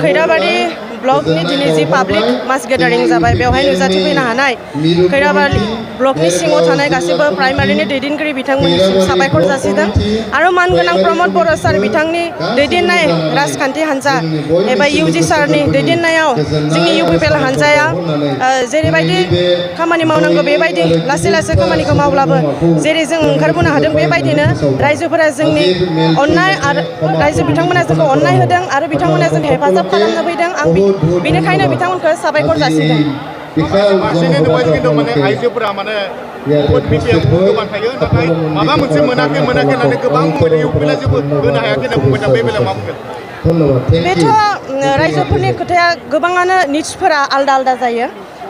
खैराबारि ब्लकनि दिनै जि पाब्लिक मास गेदारिं जाबाय बेवहाय नुजाथिफैनो हानाय खैराबारि ब्लकनि सिङाव थानाय गासैबो प्राइमारिनि दैदेनगिरि बिथांमोननिसिम साबायखर जासिदों आरो मानगोनां प्रमद बर' सार बिथांनि दैदेननाय राजखान्थि हान्जा एबा इउजि सारनि दैदेननायाव जोंनि इउपिपिएल हान्जाया जेरैबायदि खामानि मावनांगौ बेबायदि लासै लासै खामानिखौ मावब्लाबो जेरै जों ओंखारबोनो हादों बेबायदिनो रायजोफोरा जोंनि अननाय आरो रायजो बिथांमोना जोंखौ अननाय होदों आरो बिथांमोना जोंखौ हेफाजाब खालामनो फैदों आं बेनिखायनो बिथांमोनखौ साबायखर जासिदों आइजोफोरा माने गोबां थायो नाथाय माबा मोनसे मोनाखै होननानै गोबां बुंबाय इउपिएलआ जेबो होनो हायाखै होनना बुंबाय दा बे बेलायाव मा बुंगोन बेथ' रायजोफोरनि खोथाया गोबाङानो निड्सफोरा आलदा आलदा जायो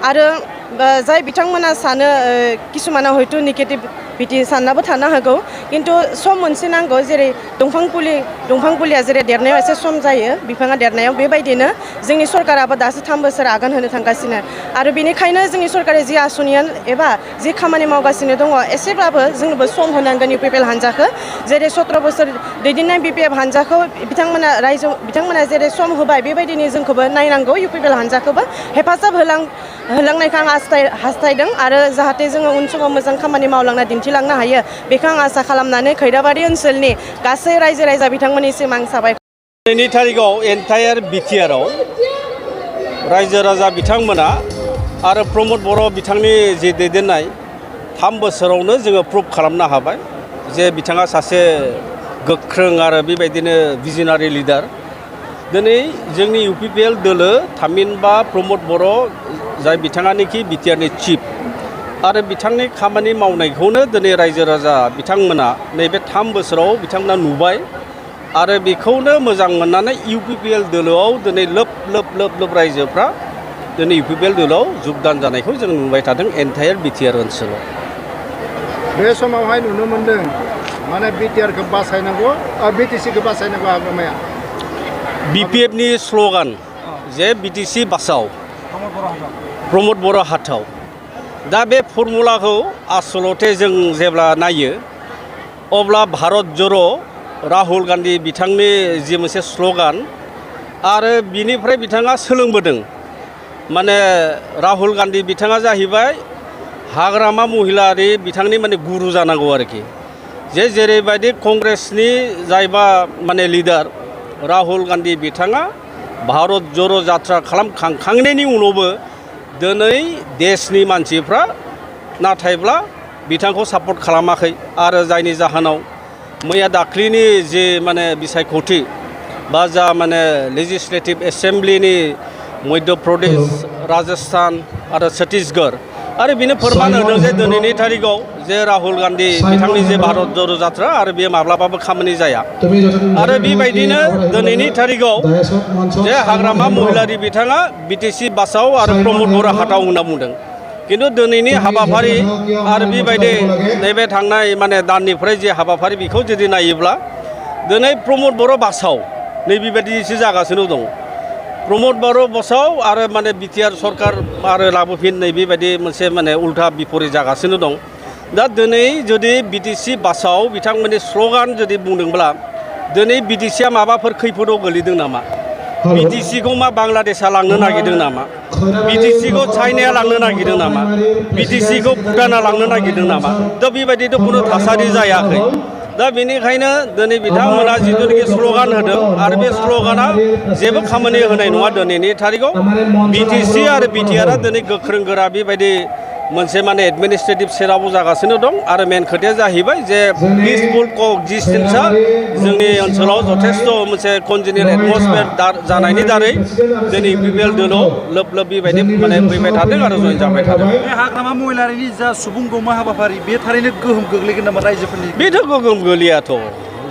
आरो जाय बिथांमोना सानो किसुमाना हयथ' नेगेटिभिटि साननाबो थानो हागौ किन्तु सम मोनसे नांगौ जेरै दंफां फुलिया जेरै देरनायाव एसे सम जायो बिफाङा देरनायाव बेबायदिनो जोंनि सरकाराबो दासो 3 बोसोर आगान होनो थांगासिनो आरो बेनिखायनो जोंनि सरकारा जि आसुनिया एबा जि खामानि मावगासिनो दङ एसेब्लाबो जोंबो सम होनांगोन इउपिपिएल हान्जाखौ जेरै 17 बोसोर दैदेननाय बिपिएफ हान्जाखौ बिथांमोना जेरै सम होबाय बेबायदिनो जोंखौबो नायनांगौ इउपिपिएल हान्जाखौबो हेफाजाब होलांनायखौ आं हास्थायदों आरो जाहाथे जोङो उन समाव मोजां खामानि मावलांना दिन्थिलांनो हायो बेखौ आं आसा खालामनानै खैराबारि ओनसोलनि गासै रायजो राजा बिथांमोननिसिम आं साबायखर। दिनैनि थारिखआव एन्टायार बिटिआरआव रायजो राजा बिथांमोना आरो प्रमद बर' बिथांनि जि दैदेननाय 3 बोसोरावनो जोङो प्रुभ खालामनो हाबाय जे बिथाङा सासे गोख्रों आरो बेबायदिनो भिजनारि लिडार दिनै जोंनि इउपिपिएल दोलो थामहिनबा प्रमद बर' जाय बिथाङानोखि बिटिआरनि चिफ आरो बिथांनि खामानि मावनायखौनो दिनै रायजो राजा बिथांमोना नैबे 3 बोसोराव बिथांमोना नुबाय आरो बेखौनो मोजां मोननानै इउपिपिएल दोलोआव दिनै लोब रायजोफ्रा दिनै इउपिपिएल दोलोआव जगदान जानायखौ जों नुबाय थादों एन्टायार बिटिआर ओनसोलाव। बे समावहाय नुनो मोनदों माने बिटिआरखौ बासायनांगौ आरो बिटिसिखौ बासायनांगौ हागोमाया बिपिएफनि स्ल'गान जे बिटिसि बासाव प्रमद बर' हाथाव दा बे फर्मुलाखौ आसलथे जों जेब्ला नायो अब्ला भारत ज'र' राहुल गान्धी बिथांनि जि मोनसे स्ल'गान आरो बिनिफ्राय बिथाङा सोलोंबोदों माने राहुल गान्धी बिथाङा जाहैबाय हाग्रामा महिलारि बिथांनि माने गुरु जानांगौ आरोखि जे जेरैबायदि कंग्रेसनि जायबा माने लिडार राहुल गान्धी बिथाङा भारत ज'र' जात्रा खालामखांनायनि उनावबो दिनै देशनि मानसिफ्रा नाथायब्ला बिथांखौ सापर्ट खालामाखै आरो जायनि जाहोनाव मैया दाख्लिनि जे माने बिसायख'थि बा जा माने लेजिस्लेटिभ एसेम्ब्लिनि मध्य प्रदेश राजस्थान आरो छत्तीसगढ़ आरो बेनो फोरमान होदों जे दिनैनि थारिखआव जे राहुल गान्धी बिथांनि जे भारत ज'र' जात्रा आरो बे माब्लाबाबो खामानि जाया आरो बेबायदिनो दिनैनि थारिखआव जे हाग्रामा महिलारि बिथाङा बिटिसि बासाव आरो प्रमद बर' हाथाव होनना बुंदों किन्तु दिनैनि हाबाफारि आरो बेबायदि नैबे थांनाय माने दाननिफ्राय जे हाबाफारि बेखौ जुदि नायोब्ला दिनै प्रमद बर' बासाव नैबेबायदिसो जागासिनो दं प्रमद बर' बासाव आरो माने बिटिआर सरकार आरो लाबोफिननाय बेबायदि मोनसे माने उल्था बिपरित जागासिनो दं दा दिनै जुदि बिटिसि बासाव बिथांमोननि स्ल'गान जुदि बुंदोंब्ला दिनै बिटिसिआ माबाफोर खैफोदाव गोलैदों नामा बिटिसिखौ मा बांलादेशआ लांनो नागिरदों नामा बिटिसिखौ चाइनाया लांनो नागिरदों नामा बिटिसिखौ भुटाना लांनो नागिरदों नामा दा बेबायदिथ' खुनु थासारि जायाखै दा बेनिखायनो दिनै बिथांमोना जिथुनाखि स्ल'गान होदों आरो बे स्ल'गाना जेबो खामानि होनाय नङा दिनैनि थारिखआव बिटिसि आरो बिटिआरआ दिनै गोख्रों गोरा बेबायदि मोनसे माने एडमिनिस्ट्रेटिभ सेटआपआव जागासिनो दं आरो मेन खोथाया जाहैबाय जे पिसफुल क'एक्जिस्टेन्सआ जोंनि ओनसोलाव जथेस्थ' मोनसे कन्जिनियेल एटमस्फियार जानायनि दारै दिनै इउपिपिएल दोलोआव लोब बेबायदि माने फैबाय थादों आरो जइन जाबाय थादों। बे हाग्रामा महिलारिनि जा सुबुं गौमा हाबाफारि बे थारैनो गोहोम गोग्लैगोन नामा रायजोफोरनि? बेथ' गोहोम गोलैयाथ'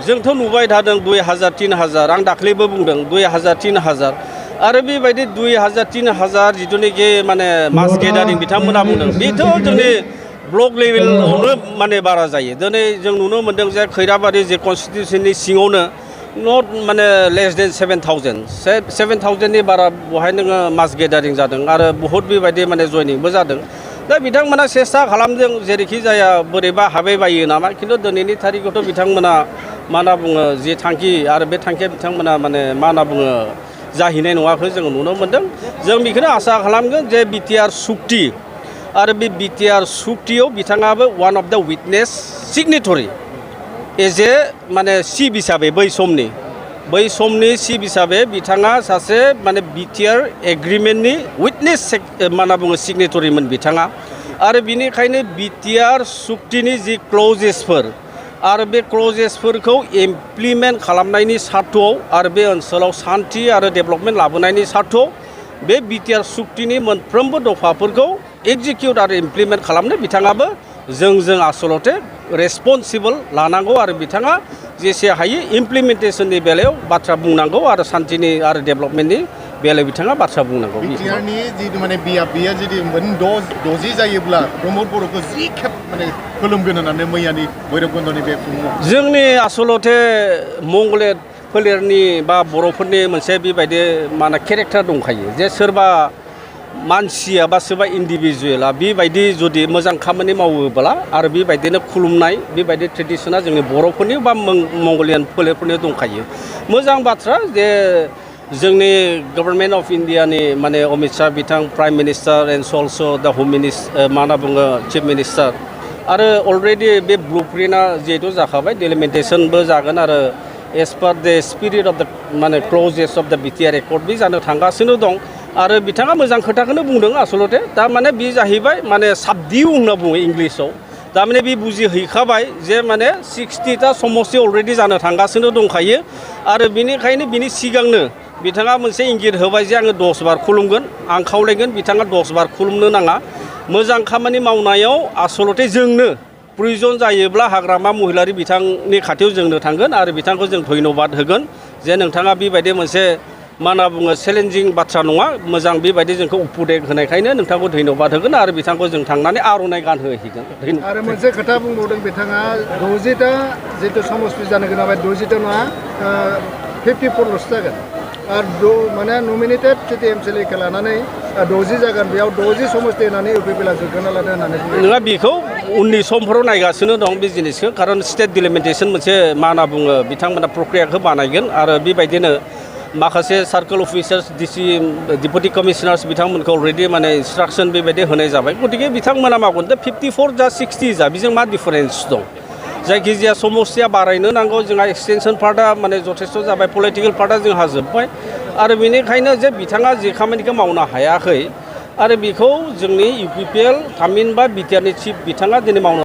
जोंथ' नुबाय थादों 2000-3000 आं दाख्लैबो बुंदों 2000-3000 आरो बेबायदि 2000-3000 जिथुनाखि माने मास गेदारिं बिथांमोना बुंदों बेथ' जोंनि ब्लक लेभेलावनो माने बारा जायो दिनै जों नुनो मोनदों जे खैराबारि जे कनस्टिटिउसननि सिङावनो नट माने लेस देन 7,000नि बारा बहाय नोङो मास गेदारिं जादों आरो बहुद बेबायदि माने जयनिंबो जादों दा बिथांमोना सेस्था खालामदों जेरैखि जाया बोरैबा हाबायबायो नामा खिन्थु दिनैनि थारिखआवथ' बिथांमोना मा होनना बुङो जि थांखि आरो बे थांखिया बिथांमोना माने मा होनना बुङो जाहैनाय नङाखौ जों नुनो मोन्दों जों बेखौनो आसा खालामगोन जे बिटिआर सुक्ति आरो बे बिटिआर सुक्तियाव बिथाङाबो वान अफ द उइटनेस सिगनेटरि एज ए माने चिफ हिसाबै बै समनि चिफ हिसाबै बिथाङा सासे माने बिटिआर एग्रिमेन्टनि उइटनेस मा होनना बुङो सिगनेटरिमोन बिथाङा आरो बिनिखायनो बिटिआर सुक्तिनि जि क्लजेसफोर आरो बे क्लजेसफोरखौ इमप्लिमेन्ट खालामनायनि सार्थ'आव आरो बे ओनसोलाव सान्थि आरो डेभेलपमेन्ट लाबोनायनि सार्थ'आव बे बिटिआर सुक्तिनि मोनफ्रोमबो दफाफोरखौ एग्जिकिउट आरो इमप्लिमेन्ट खालामनो बिथाङाबो जों आसलते रेसपन्सिबल लानांगौ आरो बिथाङा जेसे हायो इमप्लिमेन्टेसननि बेलायाव बाथ्रा बुंनांगौ आरो सान्थिनि आरो डेभेलपमेन्टनि बेलायाव बिथाङा बाथ्रा बुंनांगौ बिटिआरनि जि माने बिया जुदि द'जि जायोब्ला प्रमद बर'खौ जि खेब माने खुलुमगोन होननानै मैयानि भैरबकुन्दनि बे फुङाव जोंनि आसलते मंगलेट फोलेरनि बा बर'फोरनि मोनसे बेबायदि मा होनो केरेक्टार दंखायो जे सोरबा मानसिया बा सोरबा इन्डिभिजुवेला बेबायदि जुदि मोजां खामानि मावोब्ला आरो बेबायदिनो खुलुमनाय बेबायदि ट्रेडिसना जोंनि बर'फोरनि बा मंगलियान फोलेरफोरनि दंखायो मोजां बाथ्रा जे जोंनि गभर्नमेन्ट अफ इन्डियानि माने अमित शाह बिथां प्राइम मिनिस्टार एन्ड अल्स' दा होम मिनिस्टार मा होनना बुङो चिफ मिनिस्टार आरो अलरेडि बे ब्लुप्रिन्टआ जिहेतु जाखाबाय डिलिमिटेसनबो जागोन आरो एज पार द स्पिरिट अफ द माने क्लजेस अफ द बिटिआर एकर्ड बे जानो थांगासिनो दं आरो बिथाङा मोजां खोथाखौनो बुंदों आसलते दा माने बे जाहैबाय माने साबडिउ होनना बुङो इंलिसाव थारमाने बे बुजिहैखाबाय जे माने 60टा समस्ति अलरेडि जानो थांगासिनो दंखायो आरो बेनिखायनो बिनि सिगांनो बिथाङा मोनसे इंगित होबाय जे आङो 10 बार खुलुमगोन आं खावलायगोन बिथाङा 10 बार खुलुमनो नाङा मोजां खामानि मावनायाव आसलते जोंनो प्रयोजन जायोब्ला हाग्रामा महिलारि बिथांनि खाथियाव जोंनो थांगोन आरो बिथांखौ जों धन्यबाद होगोन जे नोंथाङा बेबायदि मोनसे मा होनना बुङो चेलेन्जिं बाथ्रा नङा मोजां बेबायदि जोंखौ उपदेश होनायखायनो नोंथांखौ धन्यबाद होगोन आरो बिथांखौ जों थांनानै आर'नाइ गानहोहैगोन आरो मोनसे खोथा बुंबावदों बिथाङा 60टा जितु समस्ति जानो गोनां 60टा नङा 54ल'सो जागोन आरो माने नमिनेटेड सिटि एमसिएलएखौ लानानै 60 जागोन बेयाव 60 समस्ति होनानै इउपिपिएलआ जोबगाना लादों होननानै नङा बेखौ उननि समफोराव नायगासिनो दं बे जिनिसखौ खारन स्टेट डिलिमिटेसन मोनसे मा होनना बुङो बिथांमोना प्रक्रियाखौ बानायगोन आरो बेबायदिनो माखासे सार्कोल अफिसार्स डिसि डिपुटि कमिशनार्स बिथांमोनखौ अलरेडि माने इन्सट्राक्सन बेबायदि होनाय जाबाय गतिके बिथांमोना मावगोन दा 54 जा 60 जा बेजों मा डिफारेन्स दं जायखिजाया समस्या बारायनो नांगौ जोंहा एक्सटेनसन पार्टआ माने जथेस्थ जाबाय पलिटिकेल पार्टआ जोंहा जोब्बाय आरो बेनिखायनो जे बिथाङा जे खामानिखौ मावनो हायाखै आरो बेखौ जोंनि इउपिपिएल थामहिनबा बिटिआरनि चिफ बिथाङा दिनै मावनो